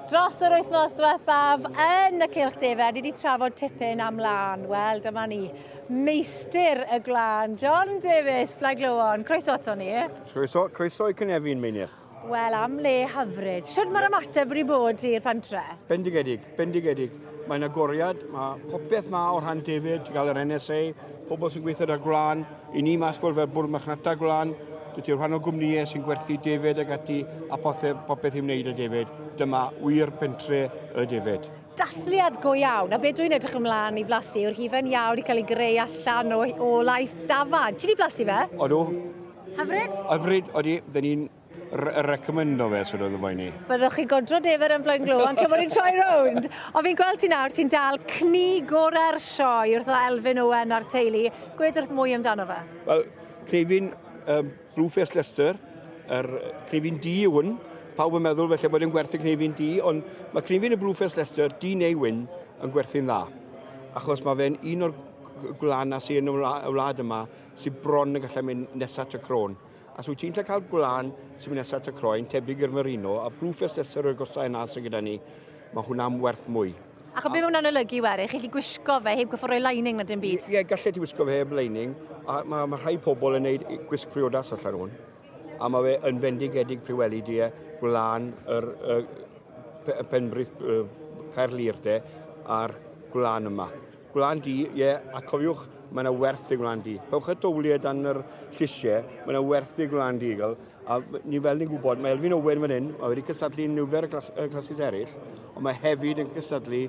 Dros yr wythnos diwethaf yn y Cylch Defaid, ni wedi trafod tipyn am wlân. Wel, dyma ni, meistr y gwlân, John Davies, Blaenglywon. Croeso ato ni. Croeso, croeso i Cynefin, Meinir. Wel, am le hyfryd. Shwd mae'r ymateb wedi bod i'r pentre? Bendigedig, bendigedig. Mae'n agoriad, mae popeth ma o rhan David, ti'n cael yr NSA, pobl sy'n gweithio 'da'r gwlân, i ni mas gweld fel bwrdd marchnata gwlân, dwi ti'n rhan o gwmnïau sy'n gwerthu defaid ac ati a popeth, popeth i wneud â defaid. Dyma wir pentre y defaid. Dathliad go iawn, a be dwi'n edrych ymlaen i flasu yw'r hufen iâ wedi cael ei greu allan o, o laeth dafad. Ti wedi blasu fe? Odw. Hyfryd? Hyfryd, odi. Dyn ni'n recommendo fe, sort of, y ni. Byddwch chi godro defaid yn Blaenglw, ond cymryd i'n troi rownd. Ond fi'n gweld ti nawr, ti'n dal cnu gorau'r sioe wrth o Elfyn Owen a'r teulu. Gwed wrth mwy amdano fe. Wel, cnefin Blueface Leicester, yr cnefin du yw hwn. Pawb yn meddwl felly bod e'n gwerthu cnefin du, ond mae cnefin y Blueface Leicester, du neu wyn, yn gwerthu'n dda. Achos mae fe'n un o'r gwlana sy'n yn y wlad yma sy'n bron yn gallu mynd nesaf at y crôn. A so wyt ti'n gallu cael gwlân sy'n mynd nesaf at y croen, tebyg i'r merino, a Blueface Leicester o'r gosau yna sydd gyda ni, mae hwnna'n werth mwy. Ac o be mae hwnna'n olygu wedyn, chi'n gallu gwisgo fe heb gorfod rhoi lining na dim byd? Ie, yeah, gallet ti wisgo fe heb lining, a mae, mae rhai pobl yn neud gwisg priodas allan hwn. A mae fe yn fendigedig pryweli di e, gwlân yr, y, y penbrith Caerlŷr de, a'r gwlân yma. Gwlân du, ie, a cofiwch, mae yna werth i gwlân du. Powch y dowliau dan yr llysiau, mae yna werth i gwlân du. Gael. A ni fel ni'n gwybod, mae Elfyn Owen fan hyn, mae wedi cystadlu yn nifer y glas, y clasus eraill, ond mae hefyd yn cystadlu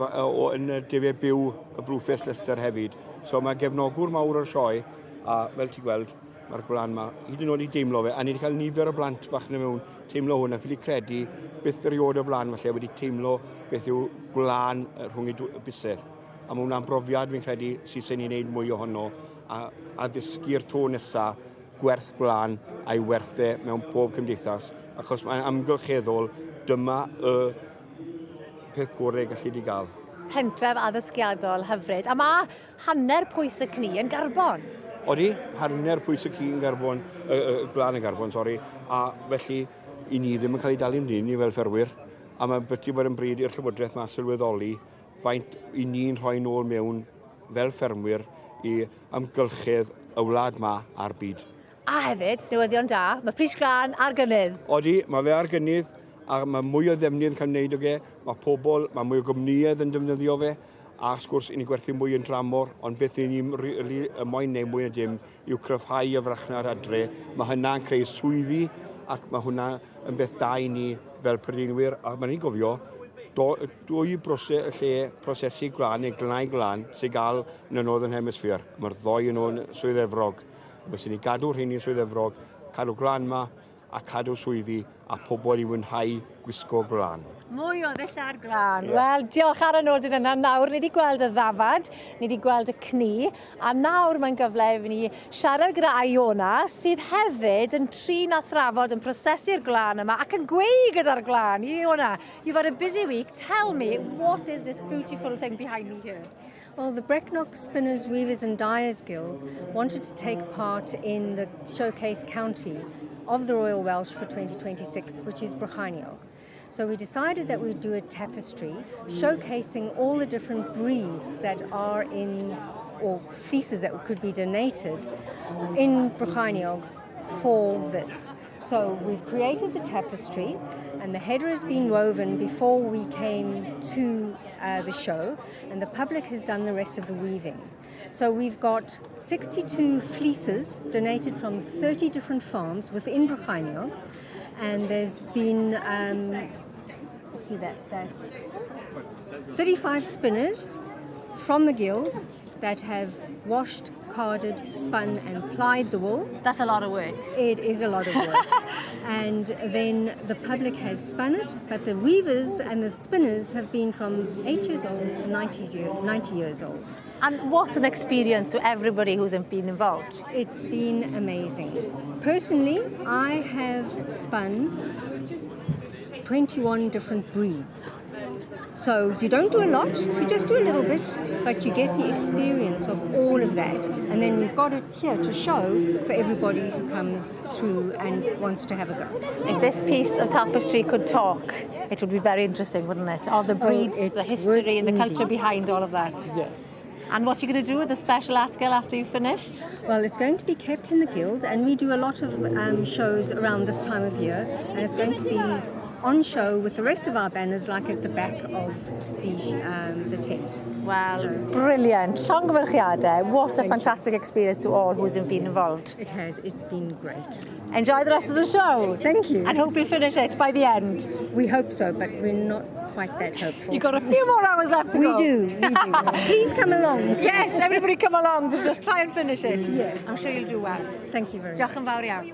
o, yn y defaid byw y Blueface Leicester hefyd. So mae gefnogwr mawr o'r sioe, a fel ti'n gweld, mae'r gwlân yma, hyd yn oed i deimlo fe, a ni wedi cael nifer o blant bach yn y mewn, teimlo hwn, a ffili credu byth erioed o blaen falle wedi teimlo beth yw gwlân rhwng ei bysedd. A mae hwnna'n brofiad fi'n credu sydd sy'n ni'n neud mwy ohono a, a ddysgu'r to nesa gwerth gwlân a'i werthau mewn pob cymdeithas, achos mae'n amgylcheddol, dyma y peth gorau gallu di gael. Pentref addysgiadol hyfryd. A mae hanner pwys y cnu yn garbon. Odi, hanner pwys y ci yn garbon, y, y, gwlân yn garbon, sori, a felly i ni ddim yn cael ei dalu ni, ni fel fferwyr, a mae byti bod yn bryd i'r llywodraeth ma sylweddoli faint i ni'n rhoi nôl mewn fel ffermwyr i amgylchedd y wlad ma a'r byd. A hefyd, newyddion da, mae pris gwlân ar gynnydd. Odi, mae fe ar gynnydd, a mae mwy o ddefnydd yn cael wneud o ge, mae pobl, mae mwy o gwmnïoedd yn defnyddio fe, a wrth gwrs, i ni'n gwerthu mwy yn dramor, ond beth i ni'n really moyn neud mwy na dim yw cryfhau y farchnad adre. Mae hynna'n creu swyddi ac mae hwnna yn beth da i ni fel Prydeinwyr, a mae'n ni'n gofio, do, dwy brose, lle prosesu gwlân neu glnau gwlân sy'n gael yn y Northern Hemisphere. Mae'r ddoi yn nhw'n Swydd Efrog. Felly ni gadw rheini yn Swydd Efrog, cadw gwlân yma a cadw swyddi a pobl i fwynhau gwisgo gwlân. Mwy o ddillad gwlân. Yeah. Wel, diolch ar y nodyn yna. Nawr, ni wedi gweld y ddafad, ni wedi gweld y cnu, a nawr mae'n gyfle i ni siarad gyda Iona, sydd hefyd yn trin a thrafod yn prosesu'r gwlân yma ac yn gweu gyda'r gwlân. Iona, you've had a busy week. Tell me, what is this beautiful thing behind me here? Well, the Brecknock Spinners, Weavers and Dyers Guild wanted to take part in the showcase county of the Royal Welsh for 2026, which is Brycheiniog. So we decided that we'd do a tapestry showcasing all the different breeds that are in, or fleeces that could be donated in Brycheiniog for this. So we've created the tapestry, and the header has been woven before we came to the show, and the public has done the rest of the weaving. So we've got 62 fleeces donated from 30 different farms within Brycheiniog, and there's been, see that, that's 35 spinners from the guild that have washed, carded, spun and plied the wool. That's a lot of work. It is a lot of work. And then the public has spun it, but the weavers and the spinners have been from 8 years old to 90 years old. And what an experience to everybody who's been involved. It's been amazing. Personally, I have spun 21 different breeds. So you don't do a lot, you just do a little bit, but you get the experience of all of that. And then we've got it here to show for everybody who comes through and wants to have a go. If this piece of tapestry could talk, it would be very interesting, wouldn't it? All the breeds, Oh, it the history and the would culture indeed. Behind all of that. Yes. And what are you going to do with the special atgel after you've finished? Well, it's going to be kept in the guild, and we do a lot of shows around this time of year, and it's going to be on show with the rest of our banners, like at the back of the tent. Well, brilliant. Llongyfarchiadau. What a fantastic experience to all who's been involved. It has. It's been great. Enjoy the rest of the show. Thank you. And hope you'll finish it by the end. We hope so, but we're not quite that hopeful. You've got a few more hours left to We go. do, we do. Please come along. Yes, everybody come along to just try and finish it. Yes. I'm sure you'll do well. Thank you very Diolch much. yn fawr iawn.